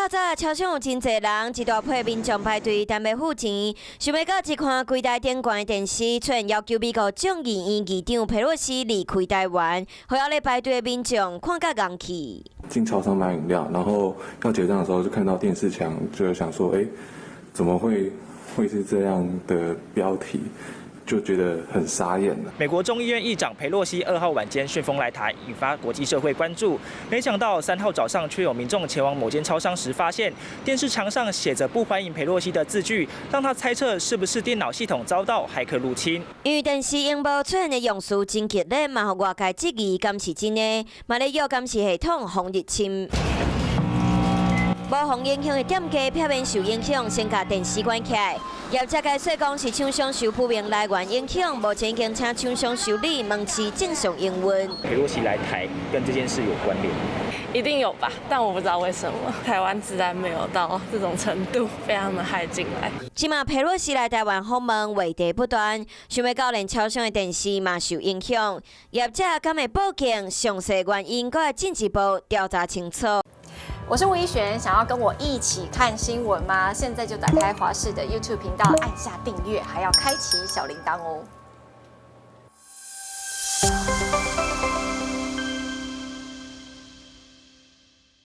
透早，超商有真濟人，一大批民眾排隊等欲付錢。想袂到一看櫃台頂懸的電視，出現要求美國眾議院議長佩洛西離開台灣，予遐咧排隊的民眾看甲戇去。進超商買飲料，然後要結賬的時候就看到電視牆，就想說：欸，怎麼會是這樣的標題？就覺得很傻眼了。美國眾議院議長佩洛西2號晚間旋風來台，引發國際社會關注。沒想到3號早上，卻有民眾前往某間超商時，發現電視牆上寫着不歡迎佩洛西的字句，讓他猜測是不是電腦系統遭到駭客入侵。因為電視螢幕出現的用詞真激烈，嘛予外界質疑敢是真的，嘛咧約監視系統予入侵。無予影響的店家避免受影響，先共電視關起來。業者解釋講是廠商受不明來源影響，目前已經請廠商修理，門市正常營運。佩洛西來台跟這件事有關聯？一定有吧，但我不知道為什麼。台灣治安沒有到這種程度，被他們駭進來。這馬佩洛西來台灣訪問，話題不斷，想袂到連超商的電視嘛受影響。業者敢會報警？詳細原因閣愛進一步調查清楚。我是吳怡璇，想要跟我一起看新聞嗎？現在就打開華視的 YouTube 頻道，按下訂閱，還要開啟小鈴鐺哦。